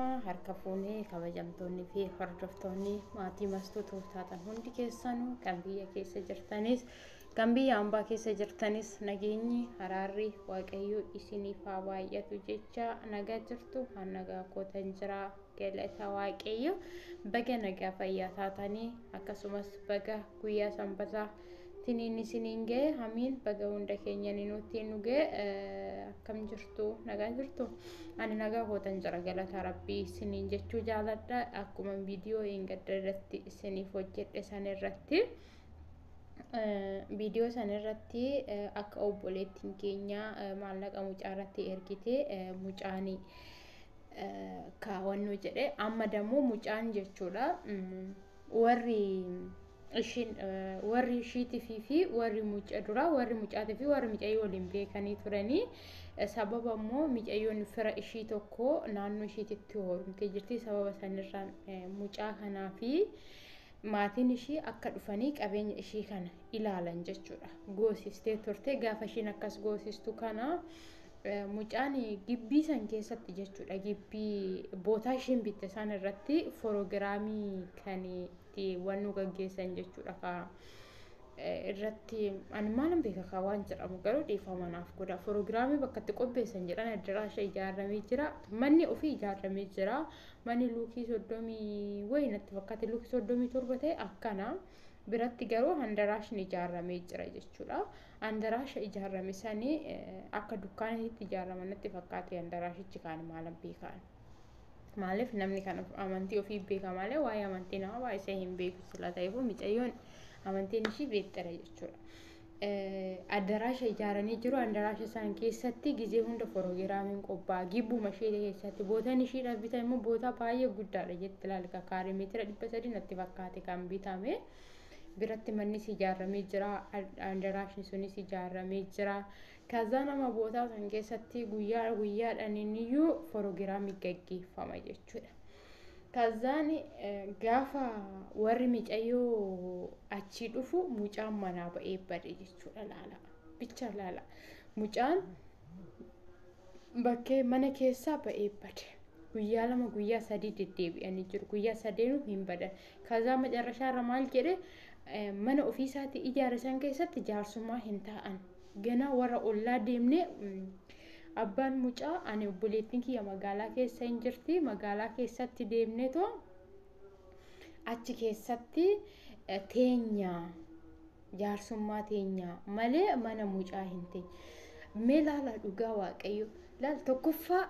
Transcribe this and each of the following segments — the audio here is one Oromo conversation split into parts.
Harka fuunee kabajamtoonni fi hordoftoonni maatii Mastuu taatan hundi keessanuu, kan biyya keessa jirtanis kan biyya hambaa keessa jirtanis, nageenyi araarri Waaqayyoo isiniif haa baay'atu jecha nagaa jirtu. Kan nagaa kootan jira, galata Waaqayyo. Baga nagaa fayyaa taatanii, akkasumas baga guyyaa Sanbataa tiniin isiniin ga'e. Hamiin, baga hunda keenya nutti nu ga'e. Akkam jirtu? Nagaa jirtu? Ani nagaa kootan jira, galata Rabbii isiniin jechuu jaaladha. Akkuma viidiyoo hin gadda irratti isiniif hojjedhe san irratti, viidiyoo san irratti akka obboleettiin keenya maallaqa mucaa irratti ergite mucaanii kaawwannoo jedhe, amma dammoo mucaan jechuudha warri ishiin warri ishiitii fi warri mucaa duraa, warri mucaatii fi warri mucayyoo waliin beekanii turanii, sababa immoo mucayyoon fira ishii tokko naannoo ishiititti horumtee jirti. Sababa sanirraan mucaa kanaa fi maatiin ishii akka dhufanii qabeenya ishii kana ilaalan jechuudha goosistee turte. Gaafa ishiin akkas goosistu kana mucaan gibbii san keessatti jechuudha, gibbii bootaa ishiin bitte san irratti forogiraamii kan itti wannu gaggeessan jechuudha. Ka irratti ani maalan beeka kaa waan jedhamu garuu dhiifama naaf godha. Forogiraamii bakka itti qopheessan jedhan addaraasha ijaaramee jira, manni ofii ijaaramee jira. Manni luukii 30 wayi natti fakkaate, luukii 37 ta'e akkana biratti garuu handaraashni ijaaramee jira jechuudha. Handaraasha ijaarame sanii akka dukkaanitti ijaarama natti fakkaate handaraashichi kaan maalan beekaan. Maaliif namni kan amantii ofii beeka malee waa'ee amantii namaa baay'isee hin beeku sila ta'eef, mucayyoon amantiin ishii beektara jechuudha. Addaraasha ijaaranii jiru. Addaraasha isaan keessatti gizee hunda forogiraamiin qophaa'a. Gibbuma ishee keessatti bootaan ishiidhaaf bitan immoo bootaa baay'ee guddaadha jetti ilaalka, kaarii meetira 300 natti fakkaate kan bitame. Biratti mannis ijaaramee jira. Addaraashni sunis ijaaramee jira. Kazaa nama bootaa san keessatti guyyaa guyyaadhaan iyyuu forogiraamii gaggeeffama jechuudha. Kazaan gaafa warri mucayyoo achii dhufu mucaan manaa ba'ee bade jechuudha. Laala. Bicha laala. Mucaan bakkee mana keessaa ba'ee bade. Guyyaa 2 guyyaa 3 deddeebi'anii jiru. Guyyaa sadeenuu hin badan. Kazaa macarrashaarra maal jedhe? Mana ofiisaatii ijaare san keessatti jaarsummaa hin taa'an. Gana warra ollaa deemnee, abbaan mucaa ani obboleettiin kiyya magaalaa keessa hin jirti, magaalaa keessatti deemneetoo achi keessatti teenya, jaarsummaa teenya malee mana mucaa hin teenye. Mee laala, dhugaa Waaqayyo laal. Tokkoffaa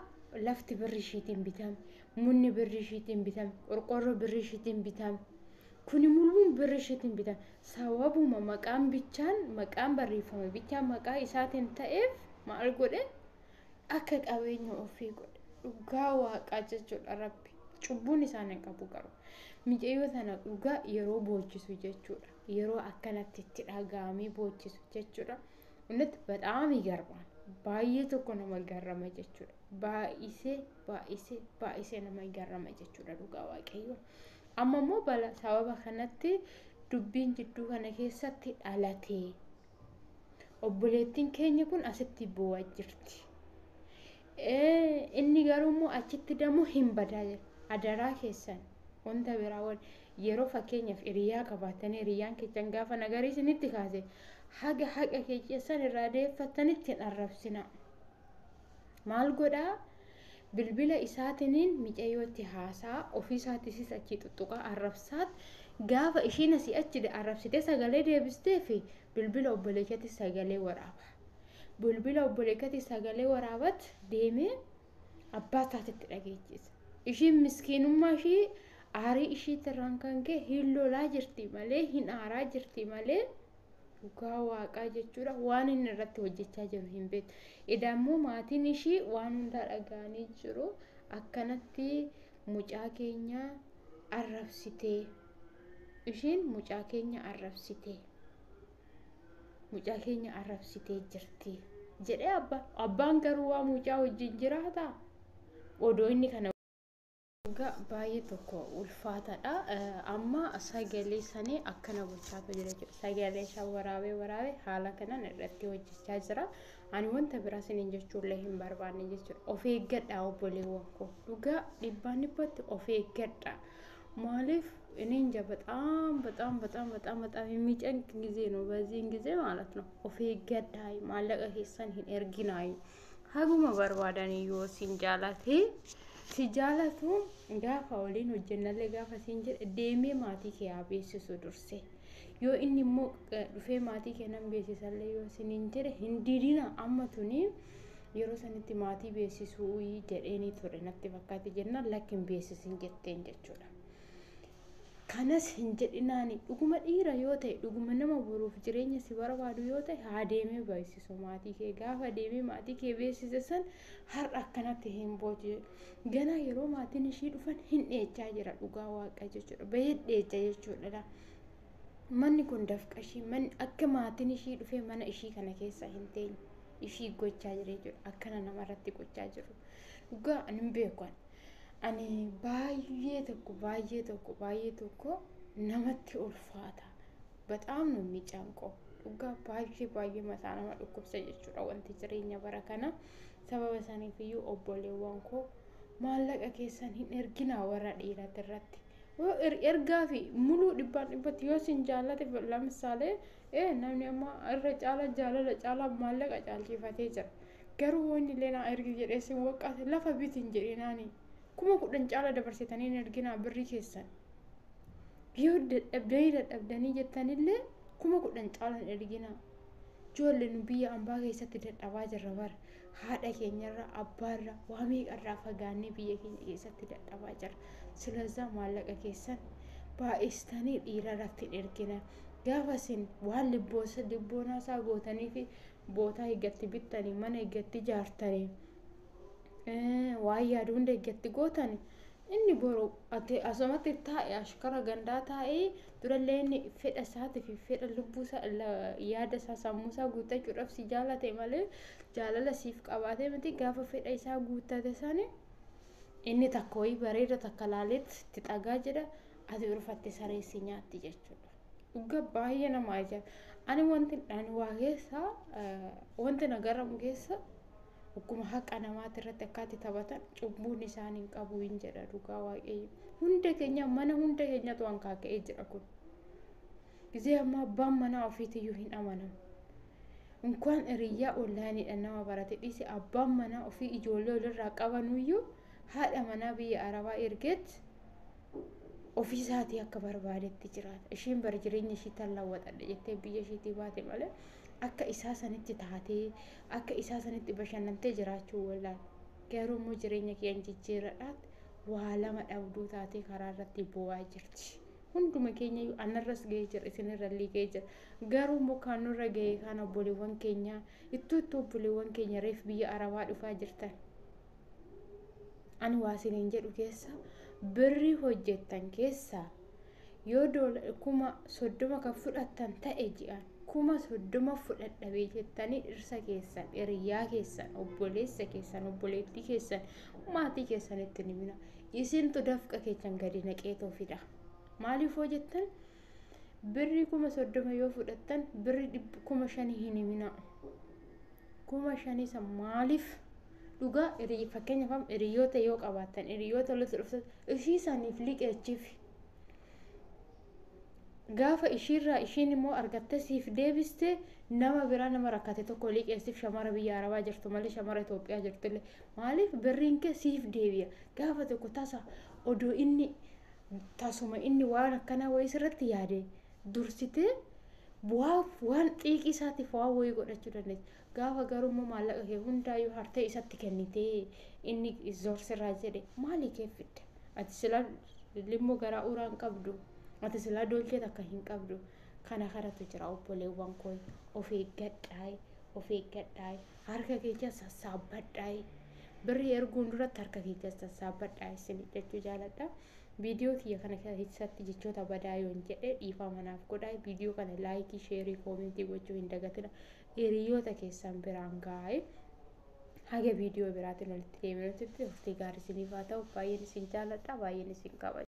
lafti birri ishiitiin bitame, munni birri ishiitiin bitame, qorqorroo birri ishiitiin bitame. Kuni mul'uun birri ishiitiin bitame. Sababuma maqaan bichaan, maqaan barreeffame bichaan maqaa isaatiin ta'eef maal godhe? Akka qabeenya ofii godhe. Dhugaa Waaqaa jechuudha, Rabbi. Cubbuun isaan hin qabu garuu. Mucayyoo sana dhugaa yeroo boochisu jechuudha. Yeroo akkanatti itti dhaga'amee boochisu jechuudha. Innatti በጣም ይገርማል. Baay'ee tokko nama garrama jechuudha. Baay'isee baay'isee baay'isee nama garrama jechuudha, dhugaa Waaqayyo. Amma immoo bala sababa kanatti dubbiin jidduu kana keessatti dhalatee obboleettiin keenya kun asitti boo'aa jirti. Inni garuu immoo achitti dammoo hin badaa jira. Adaraa keessan, wanta biraa wal yeroo fakkeenyaaf hiriyaa qabaatanii, hiriyyaan keessan gaafa nagarii isinitti kaase haga haqa keessan irraa deeffattanitti hin arrabsina. Maal godhaa? Bilbila isaatiniin mucayyootti haasaa, ofii isaatiisis achi tuttuqaa arrabsaat. Gaafa ishiin asii achi arrabsitee sagalee deebistee fi bilbila obboleekkatti sagalee waraaba. Bilbila obboleekkatti sagalee waraabat deemee abbaa isaatitti dhageechisa. Ishiin miskiinummaa ishii aarii ishiitirraan kan ka'e hin lolaa jirti malee, hin aaraa jirti malee, dhugaa Waaqaa jechuudha, waan inni irratti hojjechaa jiru hin beektu. Idammoo maatiin ishii waan hundaa dhaga'anii jiru. Akkanatti mucaa keenya arrabsitee, ishiin mucaa keenya arrabsitee, mucaa keenya arrabsitee jirti jedhee abbaan. Abbaan garuu waa mucaa wajjin jiraataa odoo inni kana Dhugaa baay'ee tokko ulfaataadha. Amma sagalee sanii akkana gochaatu jira jechuudha. Sagalee isaa waraabee waraabee haala kanaan irratti hojjechaa jira. Ani wanta biraa isiniin jechuullee hin barbaanne jechuudha. Of eeggadhaa obboleewwan koo. Dhugaa dhibbaan dhibbatti of eeggadhaa. Maaliif እኔ እንጃ በጣም በጣም በጣም በጣም በጣም የሚጨንቅ ጊዜ ነው። በዚህን ጊዜ ማለት ነው። Of eeggadhaa, maallaqa keessan hin erginaa. Haguma barbaadan yoo sin jaalate si jaalatu gaafa waliin hojjennallee gaafa siin jedhe deemee maatii kee haa beeksisu dursee. Yoo inni immoo dhufee maatii kee nan beeksisallee yoo isiniin jedhe hin didina. Amma tuni yeroo sanitti maatii beeksisuu jedheeni ture natti fakkaate jennaan lakki hin beeksisin jetteen jechuudha. Kanas hin jedhinaani, dhuguma dhiira yoo ta'e, dhuguma nama boruuf jireenya si barbaadu yoo ta'e, haa deemee beeksisu maatii kee. Gaafa deemee maatii kee beeksise san har'a akkanatti hin booju. Ganaa yeroo maatiin ishii dhufan hin dheechaa jira, dhugaa waaqa jechuudha. Bahee dheecha jechuudha. Manni kun dafqa ishii, manni akka maatiin ishii dhufee mana ishii kana keessa hin teenye ishii gochaa jira jechuudha. Akkana namarratti gochaa jiru. Dhugaa ani hin beeku. Ani baay'ee tokko baay'ee tokko baay'ee tokko namatti ulfaata. በጣም ነው የሚጨንቀው። Dhugaa baay'ee baay'ee mataa nama dhukkubsa jechuudha wanti jireenya bara kana. Sababa saniif iyyuu obboleewwan koo, maallaqa keessan hin erginaa warra dhiirati irratti. Ergaa fi muluu dhibbaan dhibbatti yoo sin jaallate, lamsaalee namni amma irra caala jaalala caalaa maallaqa caalchifatee jira. Garuu wanni illee naa ergi jedhee sin waqqaate lafa bitin jedhinaani. 10,000 caala dabarsitanii hin erginaa birrii keessan. Yoo dadhabdanii dadhabdanii jettanillee 10,000 caala hin erginaa. Ijoollee nu biyya ambaa keessatti dadhabaa jirra bara. Haadha keenyarra, abbaarra, waa meeqarraa fagaannee biyya keenya keessatti dadhabaa jirra. Silazaa maallaqa keessan baay'istanii dhiira irratti hin ergina. Gaafa isin waan libboonaa isaa gootanii fi bootaa eeggatti bittanii, mana eeggatti ijaartanii, waan yaadu hunda eeggatti gootanii, inni boru ati asumatti taa'e ashkara gandaa taa'ee durallee inni fedha isaatii fi fedha lubbuu isaa, yaada isaa, sammuu isaa guuttachuudhaaf si jaalate malee jaalala siif qabaatee miti. Gaafa fedha isaa guuttate sani inni takka wayii bareeda takka laaleet itti dhagaa jedha, ati urfatte saree si nyaatti jechuudha. Dhugaa baay'ee nama ajaa'iba. Ani wanti ani waa keessa wanti na garamu keessa akkuma haqa namaati irratti akkaatti taphatan cubbuun isaan hin qabu hin jedha, dhugaa waaqayyo. Hunda keenya mana hunda keenyatu waan kaaka'ee jira kun. Gizee ammaa abbaan manaa ofiitiyyuu hin amanamu. Inkwaan hiriyyaa onlaayiniidhaan nama barate dhiise, abbaan manaa ofii ijoollee walirraa qabanuyyuu haadha manaa biyya arabaa ergeet ofii isaatii akka barbaadetti jiraata. Isheen bara jireenya ishii tan lawwaxadha jettee biyya ishiitii baate malee akka isaa sanitti taatee akka isaa sanitti bashannantee jiraachuu wallaal. Garuu immoo jireenya kee jijjiiradhaatti waa lama dhabduu taatee karaa irratti bu'aa jirti. Hunduma keenya iyyuu anarras ga'ee jira, isinirra illee ga'ee jira. Garuu immoo kan nurra ga'e kan obboleewwan keenya ittuu itti obboleewwan keenya reef biyya arabaa dhufaa jirtan. Ani waa isiniin jedhu keessa birrii hojjettan keessa yoo 30,000 kan fudhattan ta'e, ji'aan 30,000 fudhadhabee jettanii dhirsa keessan, hiriyaa keessan, obboleessa keessan, obboleettii keessan, maatii keessanitti ni himina. Isintu dafqa keessan gadi naqeetoo fida. Maaliif hoo jettan, birrii 30,000 yoo fudhattan birrii 5,000 hin himina. 5,000 san maaliif, dhugaa fakkeenyaaf hiriyoota yoo qabaattan, hiriyoota walitti dhuftan, ishii saniif liqeechiif. Gaafa ishiirraa ishiin immoo argattee siif deebiste, nama biraa nama rakkate tokko liqeessiif, shamara biyya arabaa jirtu malee shamara Itoophiyaa jirtu illee. Maaliif, birriin kee siif deebi'a. Gaafa tokko tasa odoo inni tasuma inni waan akkanaa wayii sirratti yaade dursitee bu'aa waan xiiqii isaatiif waan wayii godhachuu dandeessa. Gaafa garuu immoo maallaqa kee hundaayyuu hartee isatti kennitee inni zorsirraa jedhe maalii kee fidda? Ati silaa limmoo garaa uraa hin qabdu. Ati silaa dolchee takka hin qabdu. Kana kanatu jira obboleewwan koo, of eeggadhaa, of eeggadhaa, harka keessa sassaabbadhaa. Birrii erguun duratti harka keessa sassaabbadhaa isin jechuu jaaladha. Viidiyoo kiyya kana keessatti jechoota badaa yoon jedhe dhiifama naaf godhaa. Viidiyoo kana like, share, comment gochuu hin dagatina. Hiriyoota keessan biraan gaa'e. Haga viidiyoo biraatiin walitti deebinutti turtii gaarii isiniif haa ta'u. Baay'een isin jaalladha, baay'een isin kabaja.